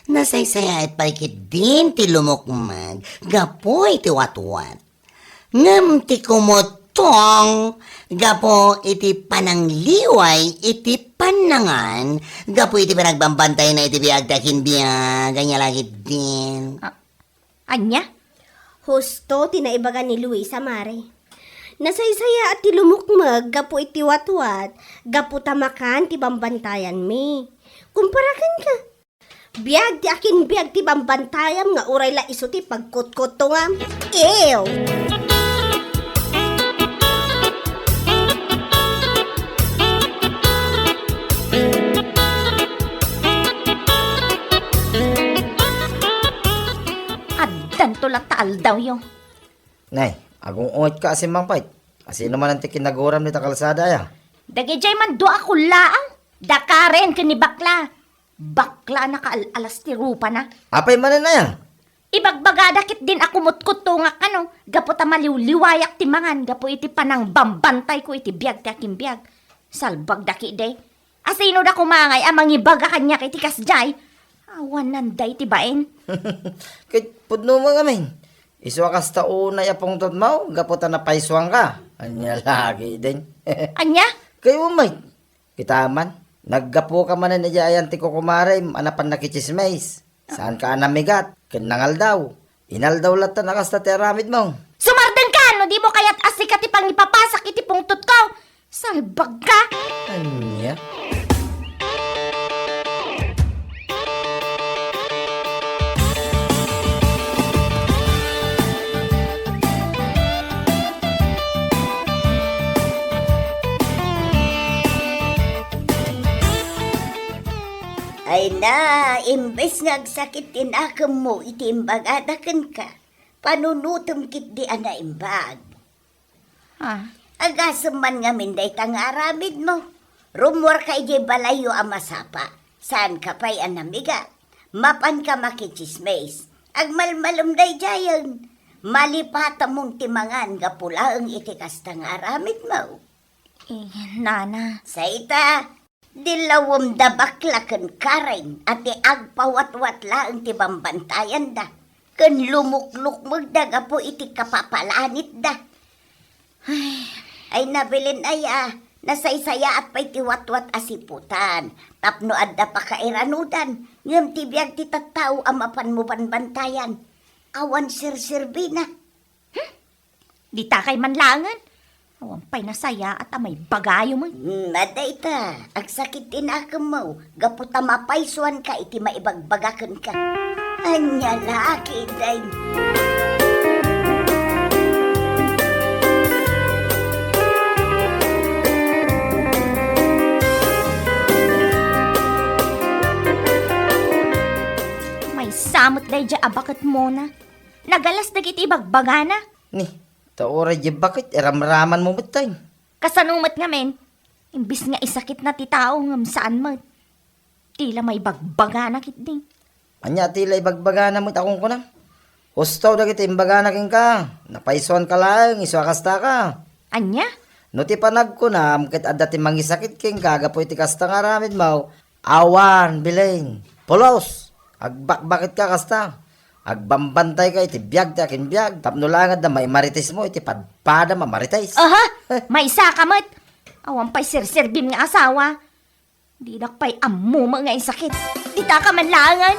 nasaysayaat pay ketdin ti lumukmeg gapu iti watwat. Ngem ti kumot Tong, gapu iti panangliway iti pannangan, gapu iti panagbambantayna iti biag ti akinbiag, ania la ketdin. A-, ania? Husto ti naibaga ni Luisa, Mare. Nasaysayaat ti lumukmeg gapu iti watwat, gapu ta makan ti bambantayanmi. Kumpara kenka, biag ti akinbiag ti bambantayam nga uray la isu ti pagkutkutongam. Ew! Addanto latta aldawyo. Nay, agung-ungetka a simmangpet. Asino manen ti kinaguram dita kalsada, aya? Dagidiay man dua a kullaang. Da Karen ken ni Bakla. Bakla a nakaal-alas ti rupana. Apay manen aya? Ibagbagada ketdin a kumutkuttongak kano, gapu ta maliwliwayak ti mangan gapu iti panangbambantayko iti biag ti akinbiag. Salbagda ketdi. Asino da koma ngay a mangibaga kaniak iti kasdiay? Awanan dayta bain. Ket pudno met ngamin. Isu a kasta unay a pungtotmo, gapu ta napaysuanka. Ania la ketdin. Ania? Kayatmo met. Kita man, naggapuka manen idiay ayan ti kukumarem a napan nakitsismis. Saanka a namigat ken nangaldaw. Inaldaw latta a kasta ti aramidmo. Sumardengka no dimo kayat a sika ti pangipapasak iti pungtotko. Salbagka! Ania? Ay na, imbes nga agsakit ti nakemmo iti imbagada kenka, panunotem ketdi a naimbag. Ah. Agasem man ngamin dayta nga aramidmo. Rummuarka idiay balayyo a masapa. Saanka pay a namigat. Mapanka makitsismis. Agmalmalem daydiayen. Malipatamon ti mangan gapu laeng iti kasta nga aramidmo. Eh, nana. Sa ita, dillawem da Bakla ken Karen a ti agpawatwat laeng ti bambantayanda ken lumuklukmegda gapu iti kapapalanitda. Ay, ay, nabilin aya, nasaysayaat pay ti watwat a siputan tapno adda pakairanudan, ngem ti biag ti tattao a mapanmo banbantayan, awan serserbina. Hmm? Ditakay man laengen. Awan pay nasayaat a maibagayo met. Hmm, adda ita, agsakit ti nakemmo, gapu ta mapaysuanka iti maibagbaga kenka. Ania la ketdin. Maysa met daydiay a baketmona. Nagalas dagiti ibagbagana. Ni, ta uray diay baket, iramramanmo met tay. Kasano met ngamin? Imbes nga isakitna ti tao, ngem saan met. Ti la maibagbagana ketdi. Ania ti la ibagbagana met a kunkunam? Husto dagiti imbagana kenka. Napaysuanka laeng, isu a kastaka. Ania? No ti panagkunam ket adda ti mangisakit kenka gapu iti kasta nga aramidmo, awan, Belen. Pulos! Agbakbaketka kasta. Agbambantayka iti biag ti akinbiag, tapno laeng adda maimaritesmo iti padpadam a marites. Aha! Eh. Maysaka met! Awan pay serserbim nga asawa. Dinak pay ammo met nga isakit. Ditaka man laengen.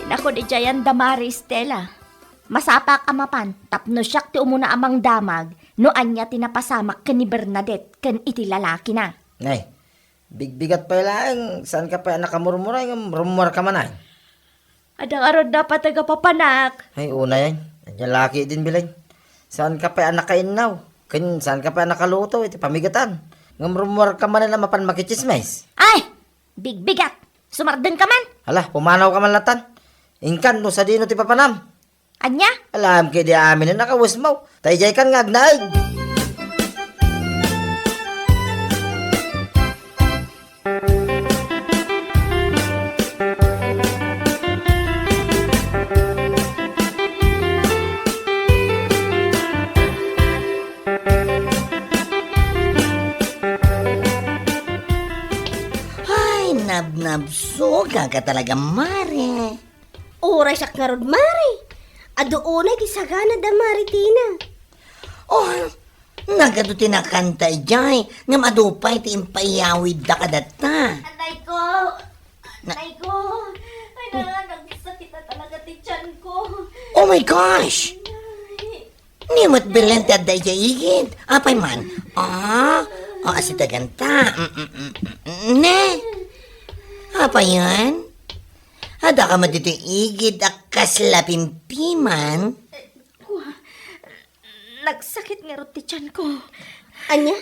Nako, didiayen da Mari Estela. Masapak a mapan tapno siak ti umuna a mangdamag no ania ti napasamak ken ni Bernadette ken iti lalakina. Nay, bigbigat pay laeng, saanka pay a nakamurmuray ngem rummuarka manen. Adda ngarud a pateg a papanak. Ay, unay, ania la ketdin, Belen. Saanka pay a nakainnaw, ken saanka pay a nakaluto iti pamigatan. Ngem rummuarka manen a mapan makitsismis. Ay! Bigbigat! Sumardengka man! Hala, pumanawka man latan. Inkan no sadino ti papanam. Ania? Alam ketdi amin a nakawesmo. Ta idiaykan nga agnaed. Ay, Nabnabsogak talaga, Mare. Uray siak ngarud, Mare. Adu unay ti sagana da, Mare Tina. Oh, nagadu ti nakanta idiay, ngem adu pay ti impaiyawidda kadatta. Atay ko! Na- Atay ko! Ay, na, nagsakit na talaga ti tiyan ko. Oh my gosh! Ay. Ni met Belen ti adda idiay igid. Apay man? Ah, ah, asitagan ta. Mm, mm, mm, mm, ne? Apay yan? Adda ka met ditoy igid a kasla pimpiman? Nagsakit ngarud ti tiyan ko. Ania?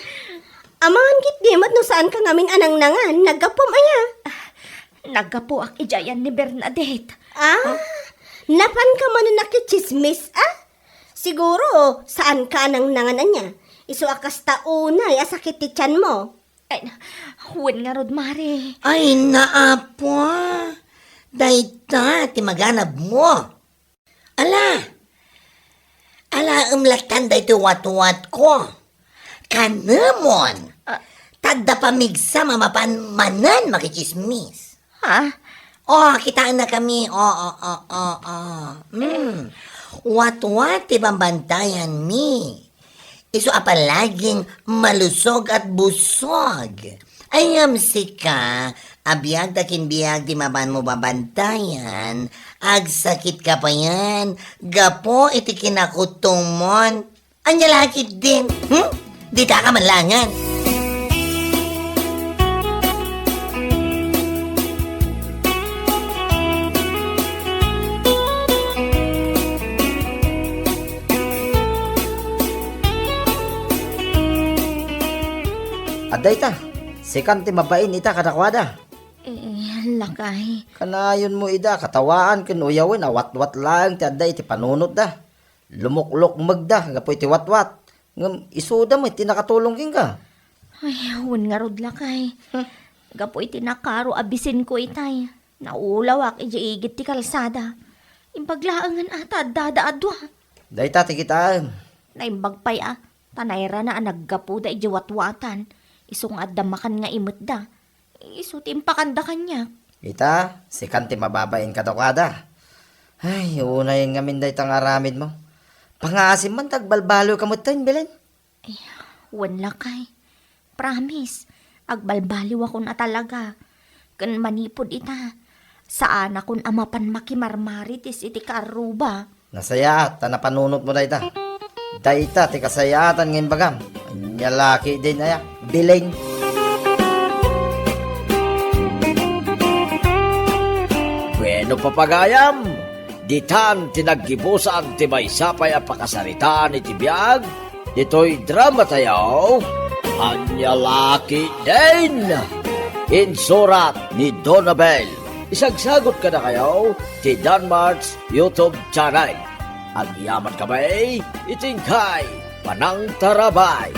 Amangan ketdi met no saanka ngamin a nangnangan, naggapuam aya? Ah, naggapuak idiayan ni Bernadette. Ah? Napanka manen a nakitsismis, ah? Siguro, saanka a nangnangan ania? Isu a kasta unay a sakit ti tiyanmo. Ay, wen ngarud, Mare. Ay, naapo. Dayta ti maganabmo. Ala! Alaem lattan daytoy watwatko. Kanemon! Ah. Ta adda pamigsam a mapan manen makitsismis. Ha? Oh, kitaennakami. Oh, oh, oh, oh, oh. Mm. Watwat ti bambantayanmi. Isu a palaging malusog at busog. Ay, ngem sika, a biag ta kin biag ti mapanmo babantayan, agsakit ka payen, gapu iti kinakutomon. Ania la ketdin, hmm? Dita ka man laengen. Adda ita, sikan ti mabain ita kadakuada. Eh, lakay. Kanayonmo ida katawaan ken uyawen a watwat laeng ti adda iti panunotda. Lumuklukmegda gapu iti watwat, ngem isuda met ti nakatulong kenka. Ay, wen ngarud, lakay. Hmm. Gapu iti nakaro a bisinko itay, naulawak idiay igid ti kalsada. Imbag laengen a ta addada a dua. Dayta ti kitaem. Naimbag pay a, ta nairana a naggapuda idiay watwatan, isu nga adda makan nga imetda. Isu ti impakanda kaniak. Ita, sikan ti mababain kadakuada. Ay, unay ngamin dayta nga aramidmo. Pangaasim man ta agbalbaliwka metten, Belen. Ay, wen lakay. Promise, agbalbaliwakon a talaga. Ken manipud ita, saanakon a mapan makimarmarites iti kaarruba. Nasayaat ta napanunotmo dayta. Dayta ti kasayaatan nga imbagam. Ania la ketdin aya, Belen? Bueno, papagayam, ditan ti naggibusan ti maysa pay a pakasaritaan iti biag ditoy dramatayo, Ania la ketdin? Insurat ni Donabel. Isagsagot kadakayo ti Danmart's YouTube channel. Agyaman kami iti inkay panangtarabay.